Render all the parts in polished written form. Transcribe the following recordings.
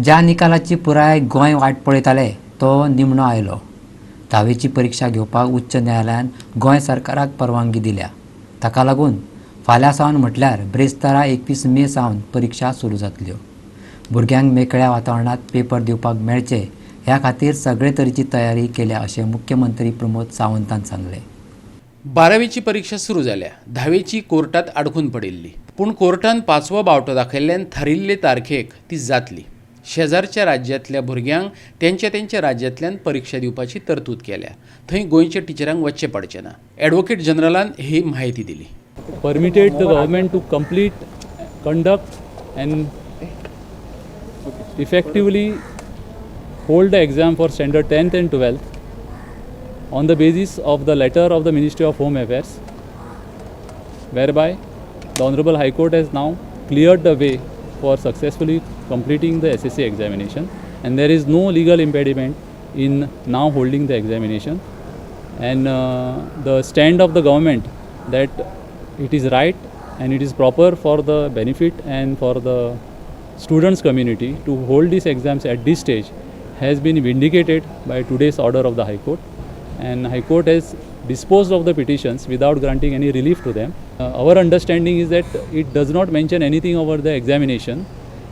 ज्या निकालाची पुराय गोंय वाट पळयताले तो निमणो आयलो. धावेची परिक्षा घेवपाक उच्च न्यायालयान गोंय सरकाराक परवानगी दिल्या. ताका लागून फाल्यां सावन म्हटल्यार ब्रेस्तारा 21 मे सावन परिक्षा सुरू जातल्यो. भुरग्यांक मेकळ्या वातावरणांत पेपर दिवपाक मेळचे ह्या खातीर सगळे तरेची तयारी केल्या अशें मुख्यमंत्री प्रमोद सावंतान सांगलें. बारावेची परिक्षा सुरू जाल्या. धावेची कोर्टात आडखून पडिल्ली, पूण कोर्टान पांचवो बावटो दाखयल्ल्यान थारिल्ले तारखेक ती जातली. शेजारच्या राज्यांतल्या भुरग्यांक तेंच्या तेंच्या राज्यांतल्यान परिक्षा दिवपाची तरतूद केल्या. थंय गोंयच्या टिचरांक वचचें पडचें ना. ॲडव्होकेट जनरलान ही म्हायती दिली. Permitted the government to complete, conduct, and effectively hold the exam for standard 10th and 12th on the basis of the letter of the Ministry of Home Affairs, whereby the Honorable High Court has now cleared the way for successfully completing the SSC examination, and there is no legal impediment in now holding the examination. And the stand of the government that it is right and it is proper for the benefit and for the students community to hold these exams at this stage has been vindicated by today's order of the High Court, and High Court has disposed of the petitions without granting any relief to them. Our understanding is that it does not mention anything over the examination.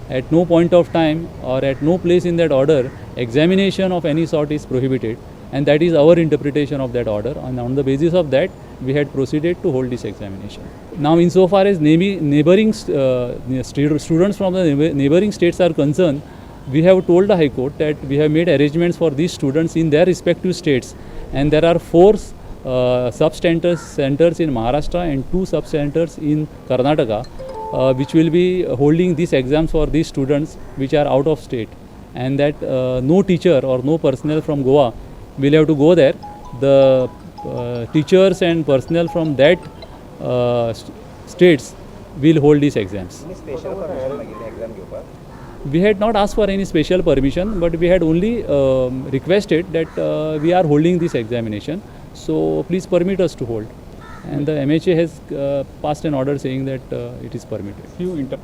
At no point of time or at no place in that order examination of any sort is prohibited, and that is our interpretation of that order, and on the basis of that we had proceeded to hold this examination. Now, insofar as neighboring students from the neighboring states are concerned, we have told the High Court that we have made arrangements for these students in their respective states, and there are four sub centers in Maharashtra and two sub centers in Karnataka, which will be holding these exams for these students which are out of state, and that no teacher or no personnel from Goa will have to go there. The teachers and personnel from that states will hold these exams. We had not asked for any special permission, but we had only requested that we are holding this examination, so please permit us to hold. And the MHA has passed an order saying that it is permitted. Few inter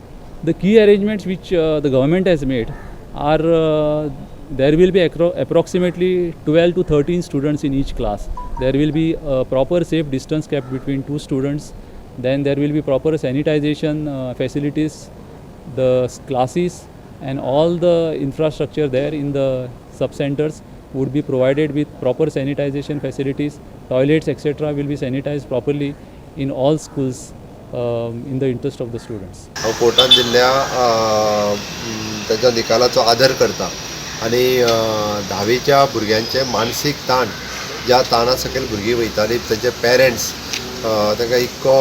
The key arrangements which the government has made are there will be approximately 12 to 13 students in each class. There will be a proper safe distance kept between two students. Then there will be proper sanitization facilities. The classes and all the infrastructure there in the sub centers would be provided with proper sanitization facilities. Toilets, etc., will be sanitized properly in all schools in the interest of the students. हांव कोर्टान दिल्ल्या ताच्या निकालाचो आदर करता आनी धावेच्या भुरग्यांचे मानसीक ताण, ज्या ताणा सकयल भुरगीं वयतालीं, तांचे पेरंट्स तांकां इतको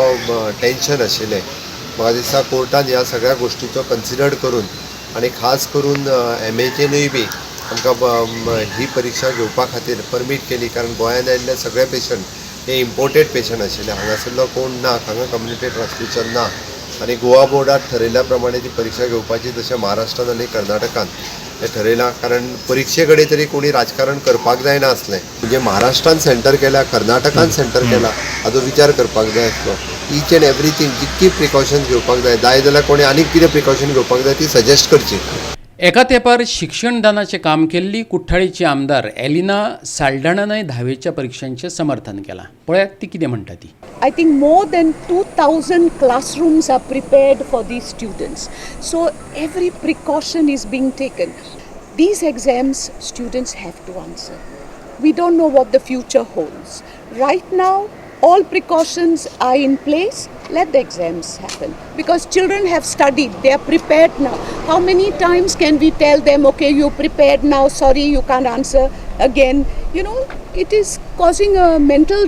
टेंशन आशिल्लें. म्हाका दिसता कोर्टान ह्या सगळ्या गोश्टीचो कन्सिडर करून आनी खास करून एम एचएनूय बी आमकां ही परिक्षा घेवपा खातीर परमीट केली, कारण गोंयांत आयिल्ले सगळे पेशंट हे इम्पोर्टेड पेशंट आशिल्ले. हांगासरलो कोण ना, हांगा कम्युनिटी ट्रान्समिशन ना आनी गोवा बोर्डान ठरयल्या प्रमाणे ती परिक्षा घेवपाची, तशें महाराष्ट्रान आनी कर्नाटकान हें ठरयलां, कारण परिक्षे कडेन तरी कोणी राजकारण करपाक जायना आसलें. म्हणजे महाराष्ट्रान सेंटर केल्या, कर्नाटकान सेंटर केला, हाजो विचार करपाक जाय आसलो. इच एंड एवरीथींग जितकी प्रिकॉशन्स घेवपाक जाय, जाय जाल्यार कोणी आनीक कितें प्रिकॉशन घेवपाक जाय ती सजेस्ट करची. एका तेंपार शिक्षणदानाचें काम केल्ली कुठ्ठाळीची आमदार एलिना साल्डाणानय धावेच्या परिक्षांचें समर्थन केलां. पळयात ती कितें म्हणटा ती. I think more than 2,000 classrooms are prepared for these students. So every precaution is being taken. These exams students have to answer. We don't know what the future holds. Right now, all precautions are in place. Let the exams happen because children have studied, they are prepared now. How many times can we tell them, "Okay, you're prepared now, sorry, you can't answer again"? It is causing a mental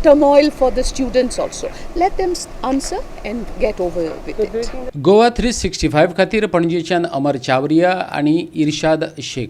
turmoil for the students also. Let them answer and get over with it. Goa 365 खातीर पणजेच्यान अमर चावरिया आनी इर्शाद शेख.